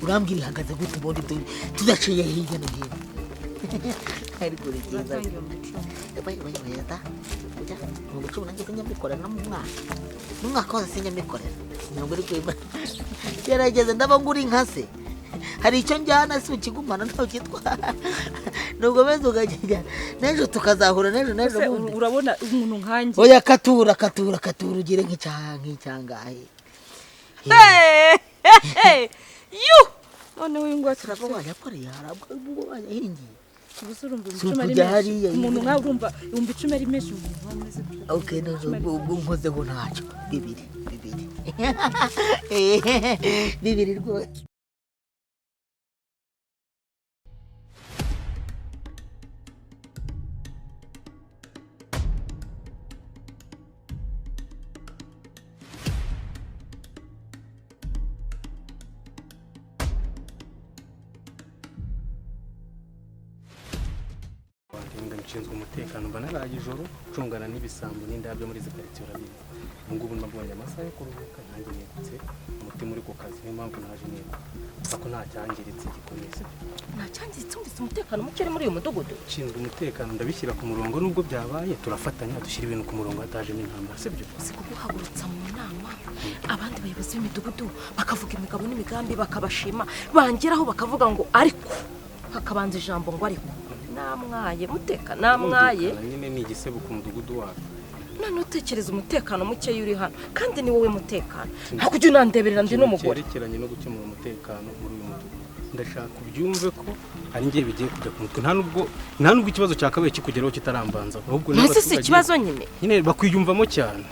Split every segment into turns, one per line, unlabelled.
Urambwira ihagaze gute ubundi tudaciye hirya no hino? Ariko ni byiza.
Uratanga 10,000.
Oya, da. Ujya 10,000, nanjye sinjya no mu mwaka, n'umwaka wose sinjya mbikorera. Ntabwo uri kwima. Gerageza, ndaba ngura inka se hari icyo njyana? Si ukigumana, ntawe ukitwara, nubwo meze ukajya n'ejo tukazahura n'ejo n'ejo
Ese
bundi.
Urabona umuntu nkanjye?
Oya, katura, katura, katura, ugire nk'icyangahe.
Hey! Yu! Noneho uyu nguyu
Turaba
aturutse.
Wayakoreye, harabwo wayahingiye.
Ubu se urumva
Si
10,000 ari
ukujya
menshi?
Hariya,
Umuntu
hirya.
nkawe urumva 10,000 ari menshi, umuntu uba umeze gutya?
Okay, none ubwo nkozeho ntacyo, bibiri, bibiri, bibiri rwose.
Wagenda nshinzwe umutekano, mba naraye ijoro ncungana n'ibisambo n'indabyo muri izi karitsiye, urabizi. Ubu ngubu mbonye amasaha yo kuruhuka, nanjye negutse umutima uri ku kazi, niyo mpamvu naje neguka, ariko nta cyangiritse gikomeye, sibyo?
Nta cyangiritse? Wumvise umutekano muke uri muri uyu mudugudu?
Nshinzwe umutekano, ndabishyira ku murongo. Nubwo byabaye, turafatanya dushyira ibintu ku murongo hatajemo intambara, sibyo?
Si kuguhagurutsa mu nama, abandi bayobozi b'imidugudu bakavuga imigabo n'imigambi, bakabashima, bangeraho bakavuga ngo ariko, hakabanza ijambo ngo ariko namwaye muteka namwaye.
Birumvikana nyine, ni igisebo ku mudugudu wacu.
None utekereza umutekano mukeya uri hano, kandi ni wowe mutekano, ntabwo ujya unandeberera, ndi
Ikintu
n'umugore.
cyerekeranye no gukemura umutekano muri uyu mudugudu, ndashaka ubyumve ko ari njye bigiye kujya ku mutwe. Nta nubwo ikibazo cyakabaye kikugeraho kitarambanza, ahubwo
Ntese si
n'abaturage
ikibazo nyine.
Nyine bakwiyumvamo cyane,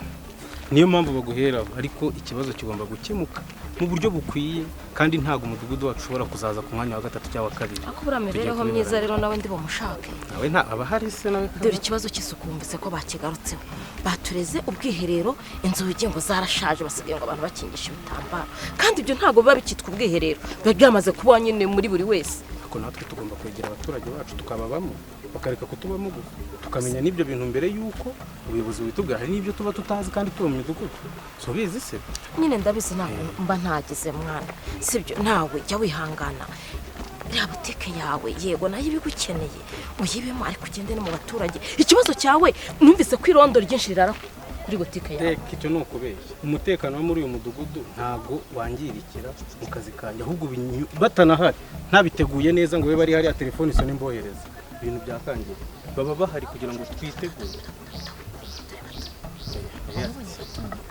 niyo mpamvu baguheraho, ariko ikibazo kigomba gukemuka mu buryo bukwiye, kandi ntabwo umudugudu wacu ushobora kuzaza ku mwanya wa gatatu cyangwa wa kabiri.
Ariko buriya mibereho
Tujya
myiza
kubiharanira.
rero nawe ndi bumushake.
Nawe nta aba ahari se nawe?
Dore ikibazo cy'isuku, wumvise ko bakigarutseho, batureze ubwiherero, inzugi ngo zarashaje, basigaye ngo abantu bakingisha ibitambaro, kandi ibyo ntabwo biba bikitwa ubwiherero, biba byamaze kuba nyine muri buri wese.
Ariko natwe tugomba kwegera abaturage bacu tukababamo, bakareka kutubamo gusa, tukamenya n'ibyo bintu mbere y'uko ubuyobozi bubitubwira. Hari n'ibyo tuba tutazi kandi tuba mu midugudu, si ubizi se?
Nyine ndabizi, ntabwo mba ntagize mwana, sibyo? Nawe jya wihangana, iriya butike yawe yego nayo ibigukeneye uyibemo, ariko ugende no mu baturage. Ikibazo cyawe, numvise ko irondo ryinshi rirara kuri butike yawe.
Reka, icyo ni ukubeshya. Umutekano wo muri uyu mudugudu ntabwo wangirikira mu kazi kanjye, ahubwo batanahari, ntabiteguye neza ngo babe bari hariya, telefone isone mbohereza, ibintu byakangira. Baba bahari kugira ngo twitegure.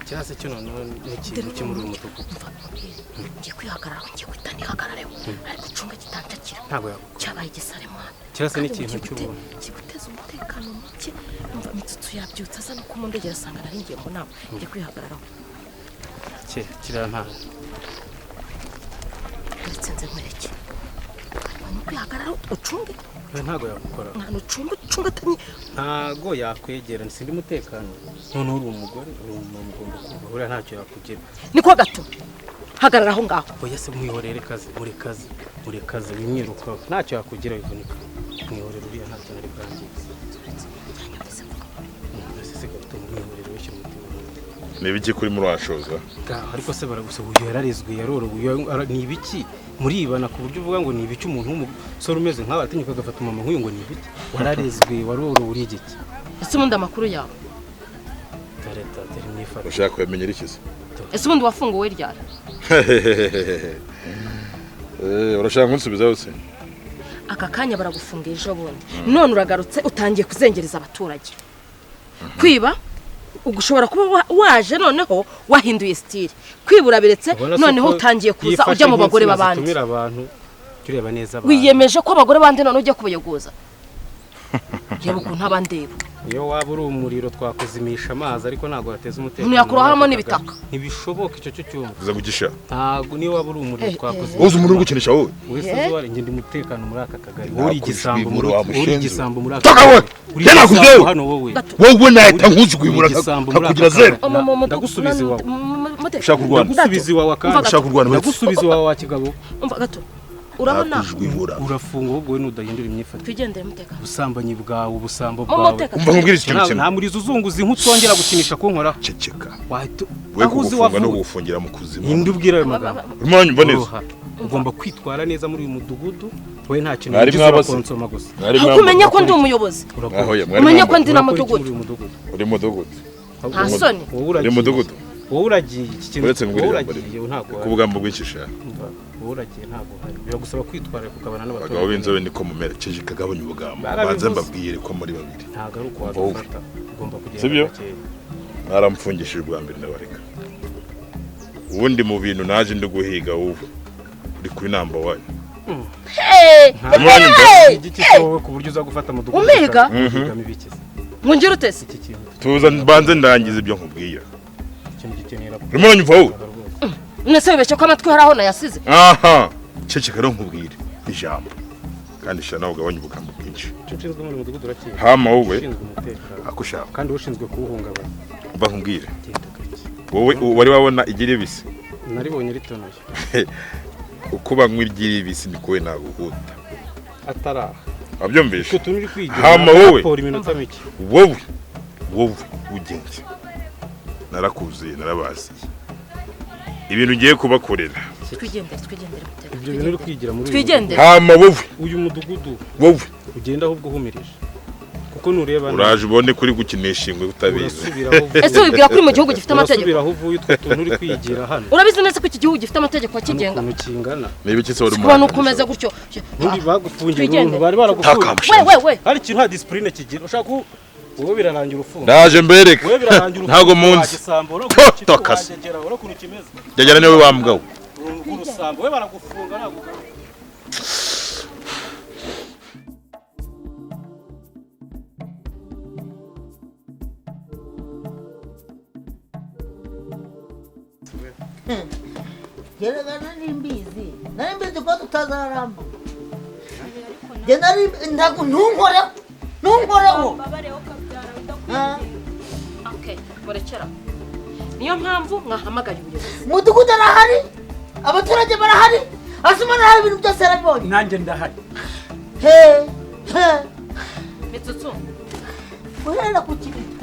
Cyangwa se cyo noneho ni ikintu cyo muri uyu mudugudu.
Umva nkubwire, ngiye kwihagararaho, ngiye guhita nihagarareho, ariko ucunge kitanshakira.
Ntabwo yagukora.
Cyabaye igisare mwana.
Cyangwa se
Kandi
n'ikintu
ngo
cy'ubuntu.
Kiguteza umutekano muke. Umva, imitsutsu yabyutse aza no kumundegera, asanga nari ngiye mu nama. Ngiye kwihagararaho.
Kiriya nta
Ndetse nze nkwereke ni ukwihagararaho, ucunge.
We ntabwo yagukora.
Mwana, ucunge, ucunge atanyi.
Ntabwo yakwegera, sindi umutekano. Noneho uri umugore, uri umumama, ugomba kuba uriya ntacyo yakugira.
Niko gato, hagarara aho ngaho.
Oya se, mwihorere kazi, murekaze, murekaze, wimwirukaho, ntacyo yakugira, wivunika, mwihorere, uriya ntacyo nari bwangize. Ese gato, mwihorere, wishyira umutima mu nda.
Ni ibiki kuri muri washoza?
Ariko se baragusaba, uyu yararezwe, yarorowe, uyu ni ibiki muribana ku buryo uvuga ngo ni ibiki? Umuntu w'umusore umeze nkawe aratinyuka agafata umumama nk'uyu ngo ni ibiki? Wararezwe, warorowe, uri igiki?
Ese ubundi amakuru yawe?
Dore dore imyifatire.
Ushaka kuyamenyera iki se?
Ese ubundi wafunguwe ryari?
Urashaka kunsubizaho se?
Aka kanya baragufunga ejo bundi, none uragarutse utangiye kuzengereza abaturage, kwiba. Ushobora kuba waje noneho wahinduye style, kwiba urabiretse,
Ubona se
noneho
ko
utangiye kuza
yifashe
ujya mu bagore
nk'insina
b'abandi.
Zitumira abantu, jya ureba neza abantu.
Wiyemeje ko abagore bandi none ujya kubayogoza. Reba ukuntu aba ndeba.
Iyo waba uri umuriro twakuzimisha amazi, ariko ntabwo wateza umutekano.
Umuntu yakurohamo
Muri aka
n'ibitaka.
kagari. Ntibishoboka icyo cyo cyumva.
Uza gugisha.
Ntabwo niyo waba uri umuriro twakuzimisha.
Wowe uzi umuntu uri gukinisha wowe?
Wese uzi wari njye ndi umutekano muri aka kagari. Wowe uri igisambo muri
Wa
uri
mushenzi.
igisambo muri aka
Toka wowe!
kagari. Uri
Jya
igisambo
nakubwiye!
hano wowe.
Gato.
Wowe nahita nkuzigwibura
Uri igisambo muri aka
nkakugira
kagari.
zeru.
Ndagusubiza iwawe.
Ushaka kurwana?
Ndagusubiza iwawe akandi.
Ushaka kurwana uretse?
Ndagusubiza iwawe wa kigabo.
Umva gato, urabona?
Nakujwibura.
Urafunga ahubwo wowe nudahindura imyifatire.
Twigendere, mutekano.
Ubusambanyi bwawe, ubusambo
Mu
bwawe.
mutekano.
Umva nkubwire ikintu
Nta
kimwe.
nta murizo uzunguza inkwi utongera gukinisha kunkoraho.
Ceceka.
Wahita
We
aho uzi
kugufunga no
wavuye.
kugufungira mu kuzimu.
Ninde ubwira ayo magambo?
Urimo uranyumva neza?
Uruha. Ugomba kwitwara neza muri uyu mudugudu. Wowe nta kintu
Mwari
winjiza,
mwabase.
urakonsoma gusa.
Mwari
Ahubwo
mwambaye.
umenye ko ndi umuyobozi.
Urakora
Aho ya
iki?
mwari
Umenye ko
mwambaye.
ndi na
Urakora iki
mudugudu.
muri uyu mudugudu?
Uri mudugudu.
Nta soni.
Wowe uragiye.
Uri mudugudu.
Wowe uragiye iki kintu.
Uretse
Wowe
mbwira ijambo
uragiye
rimwe.
ntabwo
Ku
uhari.
bugambo bwinshi.
Wowe uragiye ntabwo uhari. Biragusaba kwitwararika ukabana n'abaturage.
Abagabo b'inzobe niko mumera. Cece kagabanya ubugambo.
Barabivuze.
Banze mbabwire ko muri babiri.
Ntabwo ari uko
Wowe.
wabifata. Ugomba kugenda
Sibyo?
gakeya.
Mwaramfungishije ubwa mbere ndabareka. Ubundi mu bintu naje ndi guhiga wowe. Uri kuri namba wanyu. Muranyumva?
Igiki se wowe ku buryo uza gufata mudugudu?
Umiga?
Uhigamo ibiki se?
Mwongere utese.
Iki kintu.
Tuza mbanze ndangize ibyo nkubwira.
Ikintu gikenera.
Urimo uranyumva wowe?
Rwose.
Nese wibeshye ko amatwi hari aho nayasize.
Aha. Cece rero nkubwire ijambo. Kandi sha nawe ugabanya ubugambo bwinshi.
Icyo ushinzwe muri uyu mudugudu urakizi.
Hama wowe
Ushinzwe umutekano.
ako ushaka.
Kandi ushinzwe kuwuhungabanya.
Mva nkubwire.
Genda gake.
Wowe wari wabona igira ibisi.
Naribonye ritonoye.
Uko banywa igira ibisi niko we naguhuta.
Ataraha.
Wabyumvishe?
Utwo tuntu uri kwigira.
Hama wowe.
Raporo iminota mike.
Wowe wowe ugenzi narakuzuye narabaziye ibintu ugiye kubakorera.
Twigendere, twigendere mutega.
Ibyo bintu uri kwigira muri uyu
Twigendere.
Hama wowe
mudugudu. Uyu mudugudu
wowe
ugenda ahubwo uhumirije. Kuko nureba nabi,
uraje ubone kuri gukinisha ingwe utabizi.
urasubira aho uvuye.
Ese wibwira ko uri mu gihugu gifite amategeko?
Urasubira aho uvuye utwo tuntu uri kwigira hano.
Urabizi neza ko iki gihugu gifite amategeko
Hano
akigenga.
ukuntu kingana.
Niba iki se wari
Kuba nukomeza gutyo.
Ntundi bagufungiye
Twigendere.
uruntu bari baragufungiye.
Takambusha.
We we we.
Hari ikintu nta discipline kigira. Ushaka wowe birarangira ufunze.
Ndaje mbereke.
Wowe birarangira ufunze.
Ntago munsi.
Wagisambo, urabona
To,
ukuntu
tokase.
wagegera, urabona ukuntu kimeze.
Jyajyana niwe wa mbwa we.
Urusambo wowe baragufunga ntabwo ugaruka.
Geragana nari mbizi, nari mbizi ko tutazaramba. Njye nari ntabwo ntunkoreho, ntunkoreho.
Mbabareho kabyara.
Ah.
Ndakwinginze.
Okay, murekera. Niyo mpamvu mwahamagaye ubuyobozi.
Mudugudu arahari, abaturage barahari, Asuma arahari, ibintu byose yarabibonye.
Nanjye ndahari.
He he.
Mitsutsu.
Guhera ku kibido.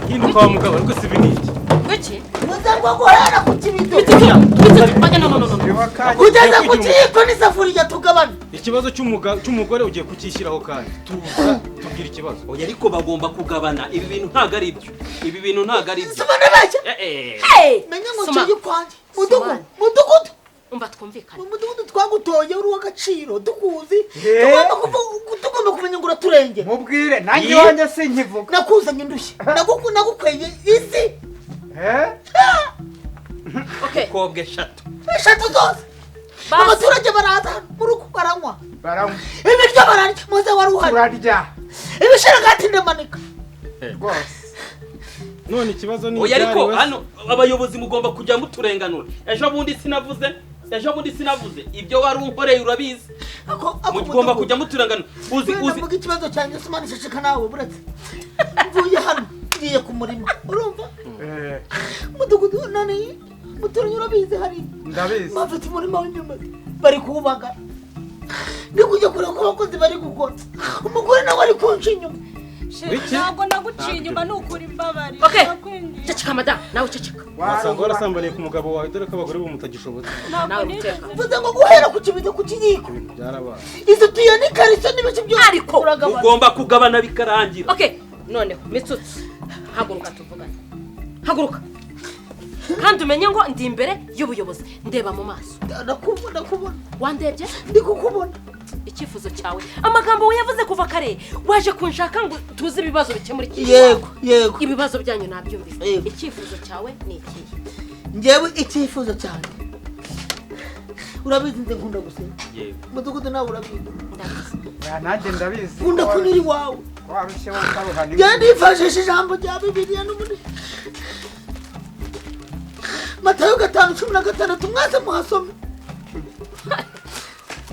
Hinduka wa mugabo ariko si ibi ni iki?
Kuki?
Muze ngo guhera ku kibido
Mitsutsu, Mitsutsu, oya no no no no.
kugeza ku kiyiko n'isafuriya tugabane.
Ikibazo cy'umugore ugiye kucyishyiraho kandi tuza tubwira ikibazo.
Oya ariko bagomba kugabana ibi bintu ntabwo ari ibyo. Ibi bintu ntabwo ari ibyo.
Suma ndabeshya.
Eh, eh.
Hey!
Menye ngo
Suma.
nshyire ukwanjye. Mudugudu,
Sumani.
mudugudu,
Umva twumvikane.
mu mudugudu twagutoye uri uw'agaciro tukuzi. Tugomba kumenya ngo uraturengera.
Mubwire nanjye iwanjye sinkivuga.
Nakuzanye indushyi, nagukweye isi.
Eh?
Okay.
Kobwa eshatu.
Eshatu zose.
Basi.
Abaturage baraza hano mu rugo baranywa
Baranywa.
ibiryo bararya, muze wari uhari.
Turarya.
Ibisharagati ndamanika.
Rwose.
None ikibazo ni
Oya ariko
ibyari we-
hano abayobozi mugomba kujya muturenganura. Ejo bundi sinavuze. Ejo bundi sinavuze. Ibyo wari unkoreye urabizi.
Ako
Mugomba
mudugudu.
kujya muturenganura. Uzi
Wenda
uzi
mvuga ikibazo cyanjye, Sumani ceceka nawe buretse. Mvuye hano ngiye ku murima, urumva?
Eh,
Mudugudu none muturanyi urabizi hari
ndabizi.
bafite umurima w'imyumbati bari kuwubagara, ndi kujya kureba ko abakozi bari gukora, umugore nawe ari kunca inyuma.
Sheri, ntabwo naguciye inyuma, ni ukuri mbabarira.
Okay.
Ndakwinginze.
Ceceka madamu, nawe ceceka.
Wasanga warasambaniye ku mugabo wawe dore ko abagore bo mutagishobotse.
Ntabwo
Nawe
nigeze.
muteka.
Mvuze ngo guhera ku kibido, ku kiyiko,
Ibintu byarabaye.
isutiye n'ikariso n'ibice byose
Ariko,
uragabana.
mugomba kugabana bikarangira.
Okay, noneho Mitsutsu, haguruka tuvugane. Haguruka. Kandi umenye ngo ndi imbere y'ubuyobozi, ndeba mu maso.
Ndakubona, ndakubona.
Wandebye?
Ndi kukubona.
Icyifuzo cyawe, amagambo wayavuze kuva kare, waje kunshaka ngo tuze ibibazo bikemura iki.
Yego, yego.
Ibibazo byanyu nabyumvise.
Yego.
Icyifuzo cyawe ni ikihe?
Njyewe icyifuzo cyanjye, urabizi nze nkunda gusenga.
Yego.
Mudugudu nawe urabizi.
Ndabizi.
Ya, nanjye ndabizi.
Nkunda kunyura iwawe.
Warushye wowe ukaruha ni.
Njyewe nifashisha ijambo rya Bibiliya n'ubundi Matayo 5:16, mwese muhasome.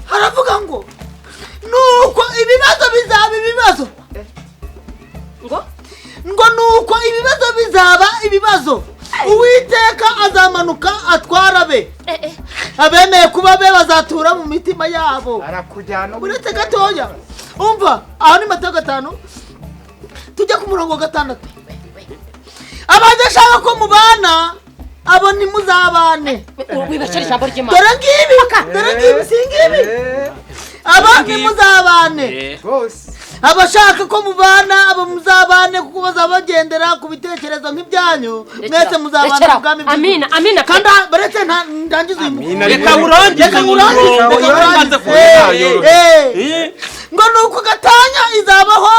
Haravuga ngo nuko ibibazo bizaba ibibazo.
Ngo
Ngo nuko ibibazo bizaba ibibazo, Uwiteka azamanuka atwara abe.
Eh eh.
Abemeye kuba be bazatura mu mitima yabo.
Arakujyana.
Uretse gatoya, umva aho ni Matayo 5, tujya ku murongo wa 6. Abadashaka ko mubana Abo ntimuzabane.
Wibeshyera ijambo ry'Imana.
Dore ngibi, dore ngibi, si ngibi. Abo ntimuzabane.
Rwose.
Abashaka ko mubana, abo muzabane, kuko bazaba bagendera ku bitekerezo nk'ibyanyu. Mwese muzabana mu bwami bw'ijuru.
Amina, amina.
Kandi baretse ndangize uyu mukuru.
Reka urangize.
Reka urangize,
Reka
reka
urangize.
urangize. Ngo nuko gatanya izabaho,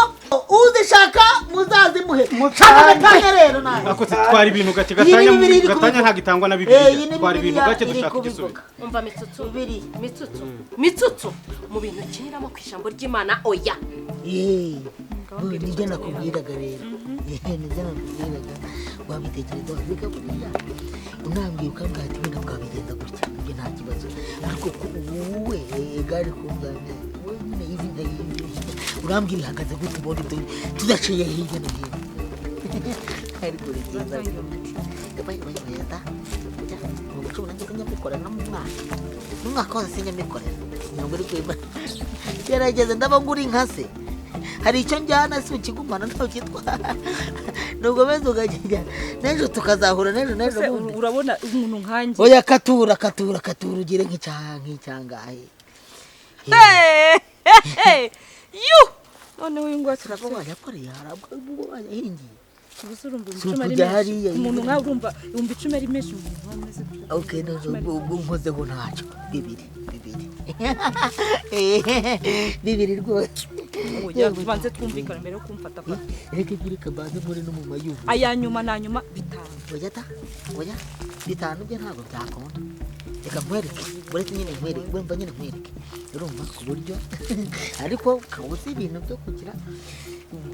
uzishaka muzazimuhe. Shaka gatanya rero nawe.
Ako twara ibintu gake,
Iyi ni
gatanya
Bibiliya iri
gatanya
kubivuga.
ntabwo itangwa na
Iyi
Bibiliya.
ni
Twara ibintu
Bibiliya
gake
iri
dushaka
kubivuga.
igisubizo.
Umva Mitsutsu.
Bibiliya.
Mitsutsu, Mitsutsu, mu bintu ukiniramo ku ijambo ry'Imana oya.
Nibyo nakubwiraga rero. Nibyo nakubwiraga. Wabitekereza reka buriya unambwiye ukambwira ati wenda twabigenza gutya, ibyo nta kibazo. Ariko wowe gari kunganira wowe nyine izi ndayizi, urambwira ihagaze gute ubundi tudaciye hirya no hino. Ariko ni byiza. Nanjye sinjya mbikora no mu mwaka, mu mwaka wose sinjya mbikorera. Ntabwo uri kwima. Gerageza ndaba ngura inka se. Hari icyo njyana si ukigumana ntawe ukitwara. Nubwo beze ukajya n'ejo tukazahura n'ejo n'ejo
Ese
bundi.
urabona umuntu nkanjye?
Oya katura katura katura ugire nk'icyaha nk'icyangahe.
Yu! Noneho uyu nguyu
Turaba wayakoreye harabwo wayahingiye.
Ubu urumva
Si
10,000 ari
ukujya
menshi.
hariya,
Umuntu
yibira.
nkawe urumva 10,000 ari menshi, umuntu nkawe ameze gutya.
Okay, none ubwo nkozeho ntacyo. Bibiri, bibiri. Bibiri rwose.
Oya, tubanze twumvikane mbere yo kumfata fata.
Reka reka banze muri no mu mayubu.
Aya nyuma na nyuma 5.
Oya ta, oya 5 byo ntabwo byakunda. Reka nkwereke, uretse nyine nkwereke, wumva nyine nkwereke. Urumva ku buryo ariko kabuze ibintu byo kugira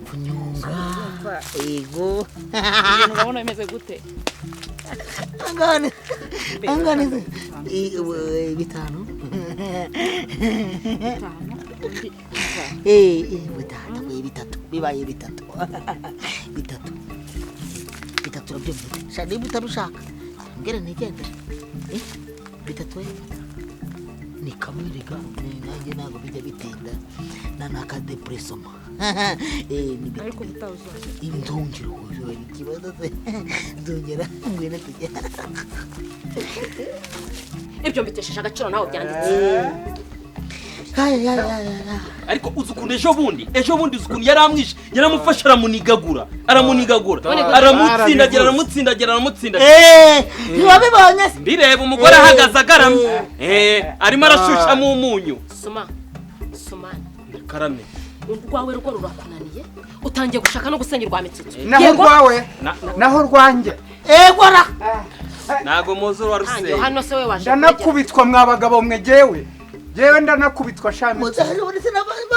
kunyonga. Yego.
Ibintu urabona bimeze gute?
Angane. Angane. 5.
5.
5, 3, bibaye 3. 3. 3 urabyumva. Sha niba utabishaka, mbwira nigendere. 3 we. Ni kamwe rega, nanjye ntabwo bijya bitinda. Na nakadepresoma. Ni bitatu.
Ariko ubutaha
Indongero ikibazo se. Ndongera ngwino tujya.
Ibyo mbitesheje agaciro nawe byanditse.
Ariko uzi ukuntu ejo bundi uzi ukuntu yaramwishe, yaramufashe aramunigagura, aramutsindagira, aramutsindagira.
Ntiwabibonye se?
Ndireba umugore ahagaze agaramye. Arimo arashushamo umunyu.
Soma. Soma.
Karame.
Urwawe rwo rurakunaniye, utangiye gushaka no gusenyerwa Mitsutsu.
Naho rwawe, naho rwanjye.
Egora.
Nago muzo wa rusenge.
Hano se we waje.
Ndanakubitwa mwa bagabo mwe jewe. Jewe ndanakubitwa shami.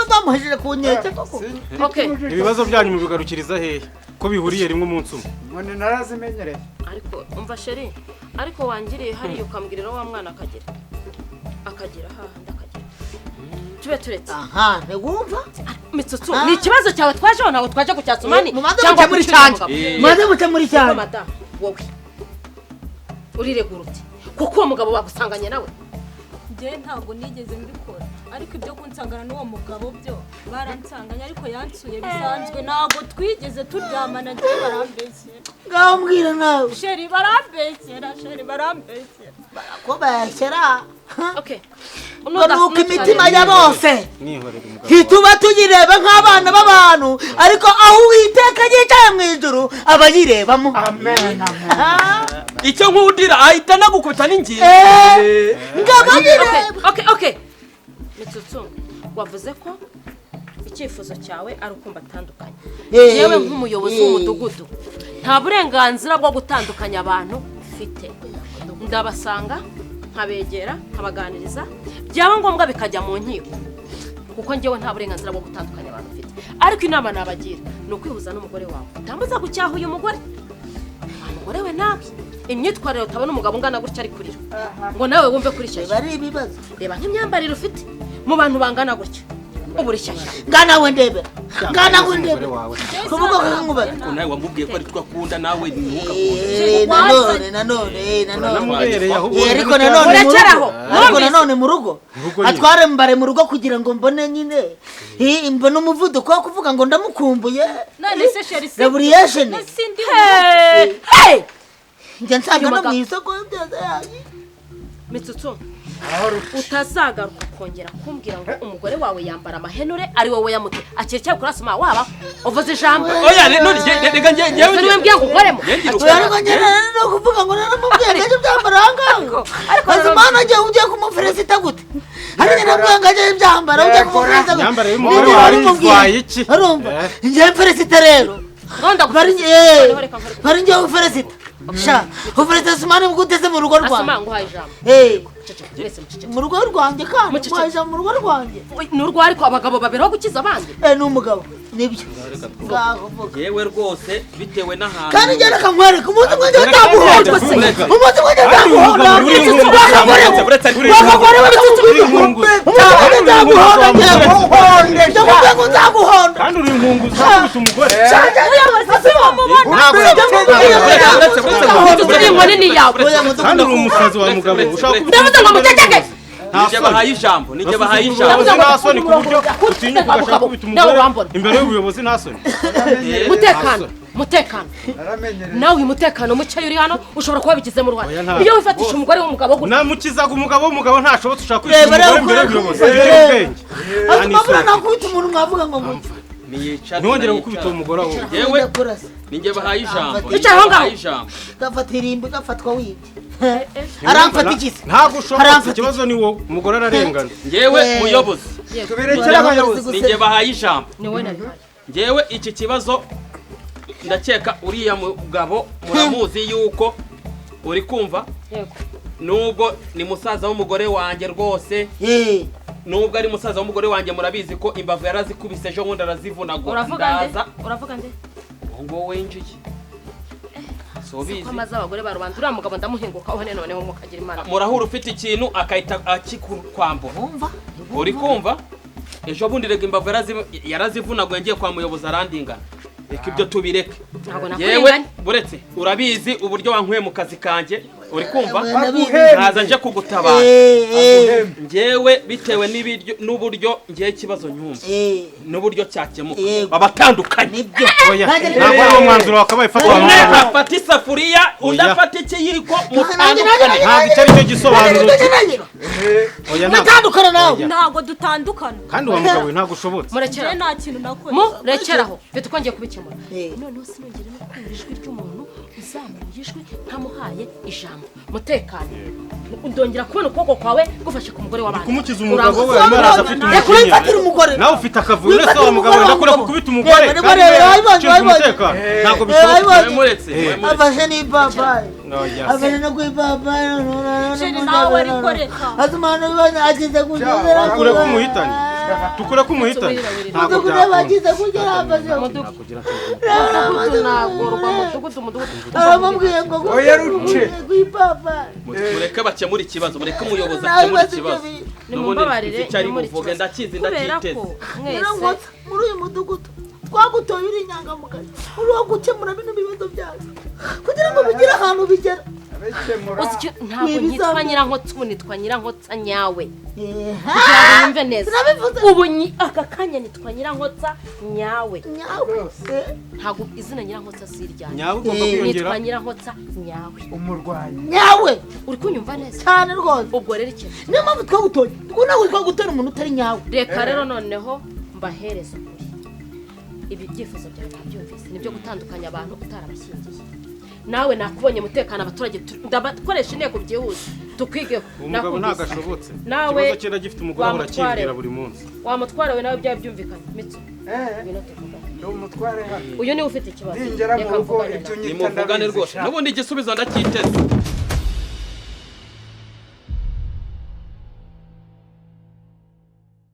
Bamuhejeje ku nkeke koko.
Okay.
Ibibazo byanyu mubigarukiriza hehe? Ko bihuriye rimwe umunsi umwe.
None narazimenyereye.
Ariko umva sheri, ariko wangiriye hari ukambwirira wa mwana akagira. Akagira hahandi akagira. Tube turetse.
Aha, ntiwumva?
Mitsutsu, ni ikibazo cyawe twaje ntabwo twaje kucyasumani.
Cyangwa muri cyanje. Maze muce muri cyanje.
Madame, wowe. Uriregura uti kuko uwo mugabo bagusanganye nawe.
Njye ntabwo nigeze mbikora, ariko ibyo kunsangana n'uwo mugabo byo baransanganye, ariko yansuye bisanzwe, ntabwo twigeze turyamana. Njye barambeshyera.
Ngaho mbwira nawe.
Sheri barambeshyera, sheri barambeshyera.
Barakubeshyera.
Okay.
Nuko imitima ya bose
Nihorera umugabo.
ntituba tuyireba nk'abana b'abantu, ariko aho Uwiteka yicaye mu ijuru aba yirebamo.
Amen.
Icyo nkundira ahita nagukubita n'ingingo.
Ngaba yireba.
Okay. Mitsutsu, wavuze ko icyifuzo cyawe ari ukumva atandukanye. Yewe nk'umuyobozi w'umudugudu nta burenganzira bwo gutandukanya abantu mfite. Ndabasanga nkabegera nkabaganiriza, byaba ngombwa bikajya mu nkiko, kuko njyewe nta burenganzira bwo gutandukanya abantu mfite. Ariko inama nabagira ni ukwihuza n'umugore wawe. Utambuza gucyaha uyu mugore, umugore we nawe imyitwarire utabona umugabo ungana gutya ari kurira ngo nawe wumve kuri shyashya.
Bari ibibazo.
Reba nk'imyambarire ufite mu bantu bangana gutya, ubu shyashya.
Ngana we ndebera. Ngana we ndebera. Kuvuga ko nkubaza.
Ariko nawe wamubwiye ko ari twakunda, nawe ntuka
Nanone.
Uramubereye ahubwo.
Ariko nanone mu rugo. Ariko nanone mu rugo. Atware mbare mu rugo kugira ngo mbone nyine. Mbone umuvuduko wo kuvuga ngo ndamukumbuye.
None se sheri
Revolution.
Sindi.
Hey!
Njya nsanga no mu isoko byose yayi.
Mitsutsu, utazagaruka kongera kumbwira ngo umugore wawe yambara amahenure ari wowe yamute akiri cyawe kurasoma waba uvuze ijambo.
Oya none reka nge ngewe
niwe mbwiye ngo ukoremo.
Oya ariko njye no kuvuga ngo naramubwiye ngo byambara ahangaha. Azimana agiye ugiye kumufelicita gute? Hari njye nabwiye ngo ajye byambara ugiye kumufelicita gute?
Myambaro y'umugore wawe itwaye iki?
Urumva? Njye felicita rero. Bari njye ufelicita. Sha, ufelicita Asumani gute se mu rugo rwanjye?
Asuma nguhaye ijambo.
Mu rugo rwanjye kandi nguhaye ijambo mu rugo rwanjye.
Ni urwo ariko abagabo babiri gukiza abandi.
Ni umugabo. Nibyo.
Yewe rwose bitewe n'ahantu.
Kandi njye reka nkwereke umunsi umwe njye utamuhonda. Umunsi umwe njye utamuhonda. Wakagore nzaguhonda njyewe. Ndakubwiye ngo nzaguhonda.
Kandi uri inkunguzi urakubita umugore. Kandi uri umusazi wa mugabo ushaka kubita.
Ndavuze ngo muceceke.
Nijye bahaye ijambo, nijye bahaye ijambo.
Nta soni ku buryo utinyuka ugashaka kubita umugore imbere y'ubuyobozi nta soni.
Mutekano, mutekano. Nawe uyu mutekano muke uri hano ushobora kuba bigizemo uruhare. Iyo wifatisha umugore w'umugabo gutya.
Namukizaga umugabo w'umugabo ntashobotse ushaka kwica umugore imbere y'ubuyobozi.
Azimabura nakubita umuntu mwavuga ngo muke.
Ntongere gukubita uwo mugore wawe.
Yewe ninjye bahaye ijambo.
Icara aho ngaho.
Gafatira irimbi gafatwa wibye. Aramfata ikisi.
Ntabwo ushobora ikibazo ni wowe umugore ararengana.
Ngewe muyobozi.
Tubirekere abayobozi.
Ninjye bahaye ijambo.
Ni wowe nabihaye.
Ngewe iki kibazo ndakeka uriya mugabo muramuzi yuko uri kumva.
Yego.
Nubwo ni musaza w'umugore wanjye rwose. Nubwo ari musaza w'umugore wanjye murabizi ko imbavu yarazikubise ejo bundi arazivunagura.
Ndaza. Uravuga nde?
Ngo winjiye.
Sobizi. Amaze abagore barubanda uriya mugabo ndamuhinguka aho none ho mukagira Imana.
Murahura ufite ikintu akahita akikwambura.
Umva?
Uri kumva? Ejo bundi rega imbavu yarazivunaguye ngiye kwa muyobozi arandingana. Reka ibyo tubireke. Yewe buretse urabizi uburyo wankuye mu kazi kanjye uri kumva? Nkaza nje kugutabara. Ngewe bitewe n'uburyo ngiye ikibazo nyumva n'uburyo cyakemuka abatandukanye.
Nibyo.
Ntabwo ari umwanzuro wakabaye fatwa.
Umwe afata isafuriya undi afata ikiyiko mutandukane.
Ntabwo icyo ari cyo gisobanuro.
Mutandukana nawe.
Ntabwo dutandukana.
Kandi wa mugabo ntabwo ushobotse.
Murekera.
Nta kintu nakoze.
Murekeraho. Bite uko ngiye kubikemura. Noneho sinongere no kumva ijwi ry'umuntu uzamuye ijwi ntamuhaye ijambo. Mutekano. Ndongera kubona ukuboko kwawe gufashe ku mugore w'abandi.
Kumukiza umugabo we arimo araza afite umujinya. Nawe ufite akavuyo se wa mugabo ndakora gukubita umugore. Ntabwo bishoboka.
Muretse.
Afashe n'ipapayi. Afashe no ku ipapayi.
Nawe arikoreka.
Azumana bana agize kugera.
Tukure kumuhitana. Tukure kumuhitana. Ntabwo
byakunda. Kugera afashe.
Nagorwa mudugudu mudugudu.
Aramubwiye ngo
oya ruce
ku ipapayi.
Mureke bakemura ikibazo, mureke umuyobozi akemura ikibazo.
Nimumbabarire
muvuge ndakizi ndacyiteze.
Mwese muri uyu mudugudu twagutoye uri inyangamugayo uri uwo gukemura bino bibazo byacu kugira ngo bigire ahantu bigera.
Ntabwo nitwa Nyirankotsa ubu nitwa Nyirankotsa nyawe. Kugira ngo nyumve neza. Ubu aka kanya nitwa Nyirankotsa nyawe. Ntabwo izina Nyirankotsa si iryanjye.
Nyawe ugomba kwiyongera.
Nitwa Nyirankotsa nyawe.
Umurwanyi.
Nyawe.
Uri kunyumva neza?
Cyane rwose.
Ubwo rero ikintu.
Niyo mpamvu twagutoye. Kuko ntabwo twagutora umuntu utari nyawe.
Reka rero noneho mbahereze ukuri. Ibi byifuzo byawe nabyumvise nibyo gutandukanya abantu utarabashyingiye. Nawe nakubonye mutekano abaturage ndabakoresha inteko byihuse tukwigeho.
Umugabo nagashobotse.
Nawe
ikibazo cyenda gifite umugore ahora akibwira buri munsi.
Wa mutware we nawe byaba byumvikanye. Mitsu. Ngwino tuvugane.
Ndi umutware hano.
Uyu niwe ufite ikibazo.
Ndingera mu rugo ibyo nyita
nimuvugane rwose. N'ubundi igisubizo ndacyiteze.